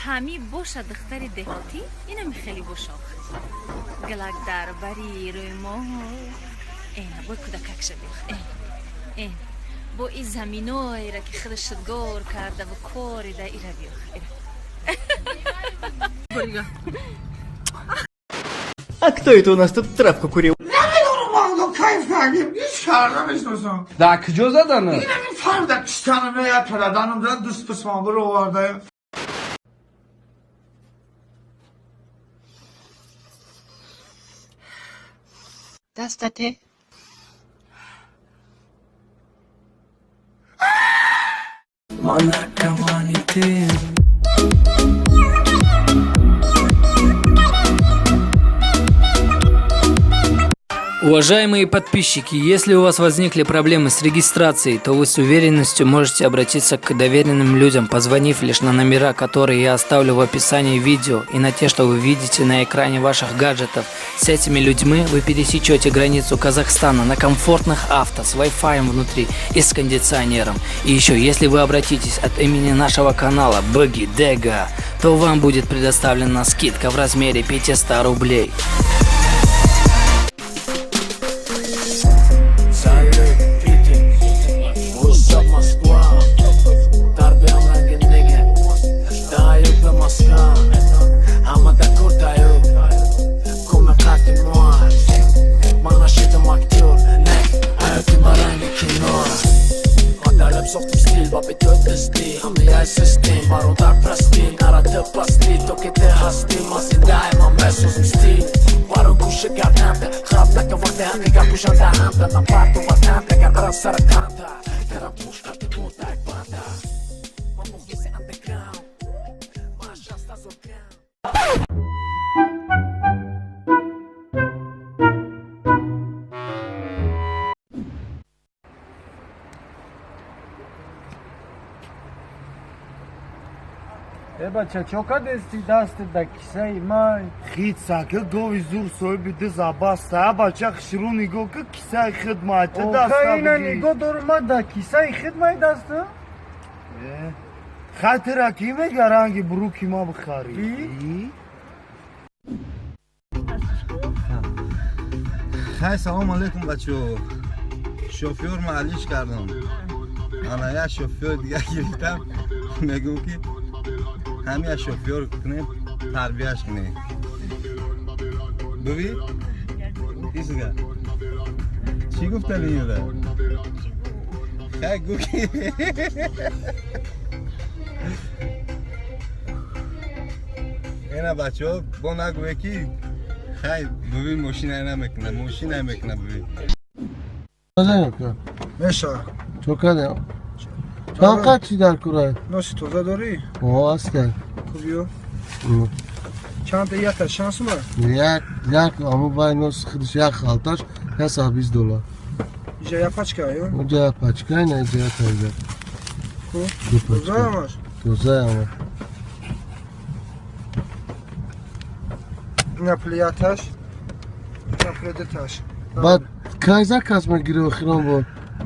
Ҳами боша, духтари деҳотӣ, инами хеле боша. Гилак дар бари рӯймол, эна бой кӯдакакша биёх, эн бо и заминоеро, ки худаш шудгор кардаву корида, ира биёх, ира. А кто это у нас тут травку курил? Кайф кардем, ҳеч кар намешносам. Дар куҷо задана? Инамин фарда киштанаме, я пираданам зад, дӯст писмонбиро овардаем. Дастате. Ман наркомани. Уважаемые подписчики, если у вас возникли проблемы с регистрацией, то вы с уверенностью можете обратиться к доверенным людям, позвонив лишь на номера, которые я оставлю в описании видео, и на те, что вы видите на экране ваших гаджетов. С этими людьми вы пересечете границу Казахстана на комфортных авто с Wi-Fi внутри и с кондиционером. И еще, если вы обратитесь от имени нашего канала Бэги Дега, то вам будет предоставлена скидка в размере 500 рублей. Салют, Питер, What's up, Москва? Тарбиям ранги неге, даю ба Москва. Ҳама да кор тайёр, коме қати мо. Ман нашидам актёр, не, ҳаёти ма ранги кино. Ман дар рэп сохтим стил, ба битӯдисти. Ҳамияй систем, бародар, прости, нара ту пастӣ, то ки ту ҳастӣ, ман зиндаем, ман месозм стил. Баро гӯша гарданта, хароб нака вақте ҳақиқат пӯшанда ҳамта, на парту ватанта, гардарам сара канта. Карам пуш қати мудай банда. Ман мухлиси андеграунд, ман 60 000 грамм. Э, бача, чо кадести, дастат да кисаи май? Хит сака, гови зур, соҳиби ду забаста, бача, хушрӯ нигоҳ ка, кисаи хидмати. Оха, ина нигоҳ дорум, ма да кисаи хидмай даста. Хатира ки мега, ранги бруки ма бихарӣ. Хай, салом алейкум, бачо. Шофёр ма алиш кардам, ана як шофёр дига гирифтам. Мегӯм, ки ҳамия шофёр кунем, тарбияш кунем. Буви исга чӣ гуфтани юра? Хай, гӯ ки ина бачаҳо бо нагӯе, ки хай, буви мошина намекуна, мошина мекуна буви. Меша. Чо кадем? Чанд қад чӣ дар курай? Носи тоза дорӣ? О, астак. Хубиё. Чанда ята, чанд сума? Як як аму вай нос худиш, як халташ 120 доллар. Иҷа я пачка ё? Оҷа як пачка, ина иҷа як таҷа. Хуб. Ду Тоза пачка. ҳамаш? Тоза ама. Ина пули яташ, ина пули дуташ. Баъд кай заказ мегири охирон бор?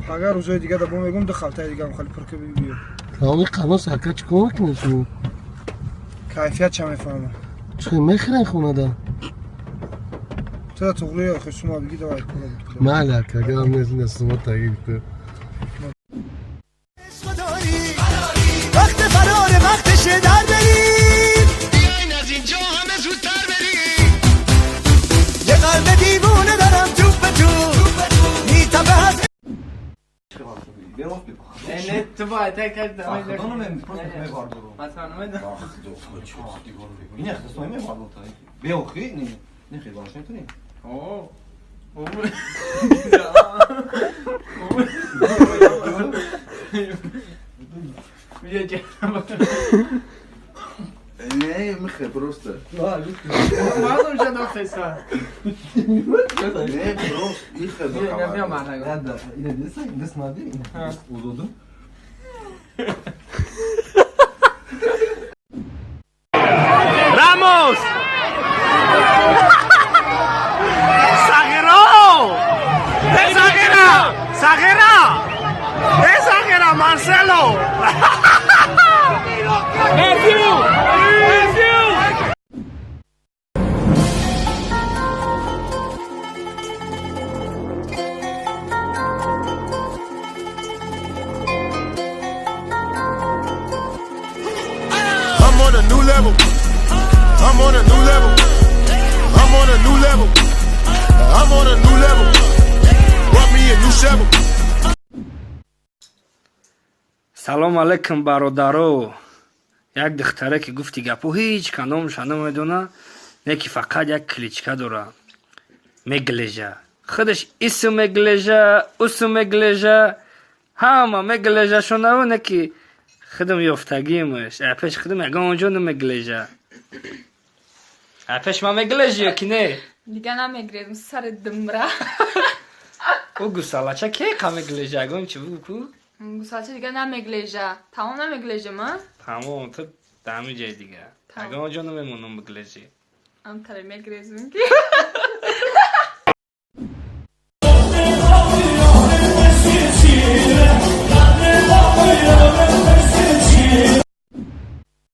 Агар рӯзои дига да бо мегум, ду халтаи дига хали пур ка, биё. Тамоми қанос, ака, чӣ кор мекунед шумо? Кайфият ча мефаҳмам. Чӣ мехӯрен хонада? Ту да туғри охи сума биги, давай пула буд. Майли, ака, гап нест, ина сума тагир ку. وقت فرار وقتشه در بریم، بیاین از اینجا همه زودتر بریم. یه قلب دیوونه دارم، تو به تو میتپه از Не, ту бояд так. Мебардорум. Ина хисои мебардор, беохи не хелбарш метунӣ. Не, михе просто. Не, просто ихе. Ина диса, дис нади, узодум. Ramos! Sagueró! ¡Exagera! ¡Saguera! ¡Exagera, Marcelo! on a new level. I'm on a new level. I'm on a new level. I'm on a new level. Brought me a new shovel. Салом алейкум, бародаро. Як духтаре ки гуфти гапо, ҳеҷ кадомша намедона, не ки фақат як кличка дора, меглежа. Худаш ису меглежа, усу меглежа, ҳама меглежашонаву не ки худам ёфтагимаш. Пеш худам ягон ҷо намеглежа. Пеш ман меглежи ё ки не? Дига намегрезм, сари димра. Ӯ гусалача ке қа меглежа, ягон чи бугу ку. Гусалача дига намеглежа. Тамом, намеглежам, а? Тамом, ту дар ҳамин ҷои дига ягон ҷо намемонам биглежӣ. Амтаре мегрезм ки.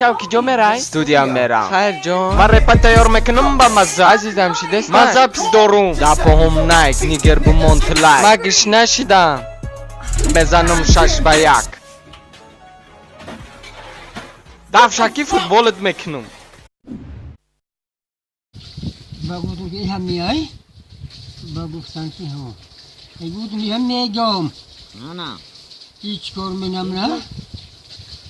Чао, ки ҷо мерай? Студия мерам. Хайр ҷон. Ман репа тайёр мекунам ба мазза. Азизам, шидеста? Ман запись дорум. Да поҳом Найк, нигер бумон тилай. Ман гиш нашидам. Мезанам 6-1. Давшаки футболат мекунам. Ба гуфтам, ки ҳам меай? Ба гуфтан, ки ҳо. Ай гуфтам, ҳам мегам. На. Ҳеҷ кор менам на?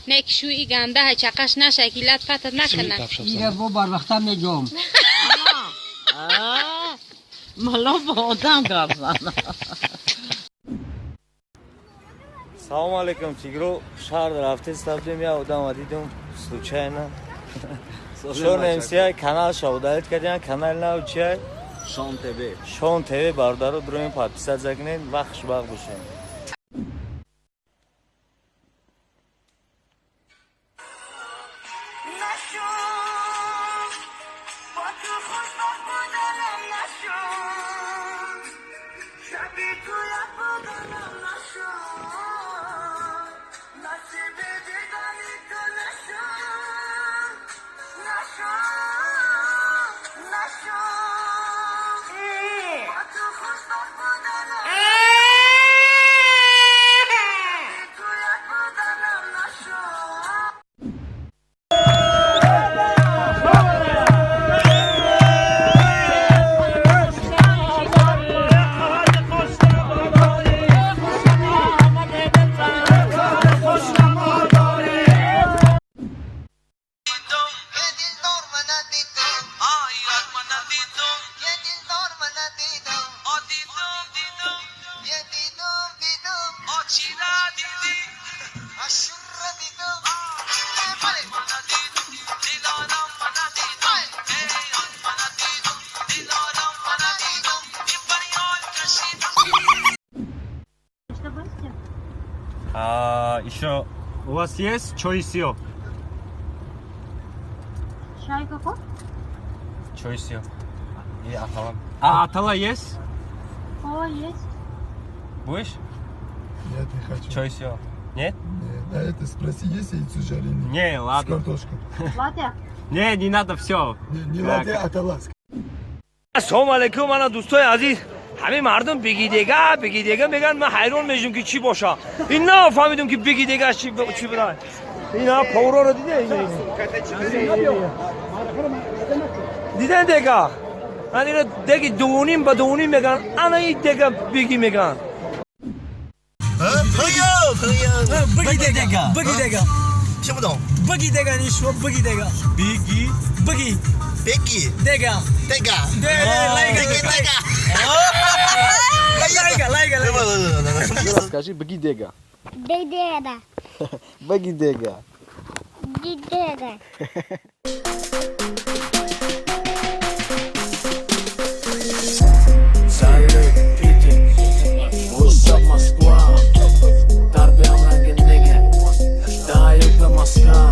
Не ки шӯи ганда чақаш наша, ки лат патат накунад. Ира бо барвақта мегам. Мало бо одам гап зана. Салому алейкум, тигро. Шаҳр рафтеста будем, як одама дидум случайно. Шон МС каналша удалить кардиан, канали нав чиай? Шон ТВ. Шон ТВ, бародаро, дуроин подписаться кунед ва хушбахт бошед. А, еще у вас есть чой сио? Чай какой? Чой сио. И атала. А, атала есть? О, есть. Будешь? Нет, не хочу. Чой сио. Нет? Нет, а это спроси, есть яйцо жареное? Не, ладно. С картошкой. Латте? Не, не надо, все. Не, не латте, а талас. Ассалому алайкум, ана дӯстои азиз. Ҳамин мардум бигидега, бигидега мегӯянд, ман ҳайрон мешум, ки чӣ боша. Ин нафаҳмидум, ки бигидега чӣ чӣ буда. Ина повароро диде, диден дега. Ан ина деги дувуним ба дувуним мегӯянд, ана и дега биги мегӯянд. 朋友，朋友， биги дега, биги дега. 听不懂。 биги дега，你说биги дега。 Биги. биги Бигги дега. дега。对对，来一个， 来一个。来一个，来一个，来一个。什么意思？ Скажи бги дега. Деда. Бги дега. Деда. Салют, Питер, What's up, Москва? Дар биам ранги неге, даю ба Москва.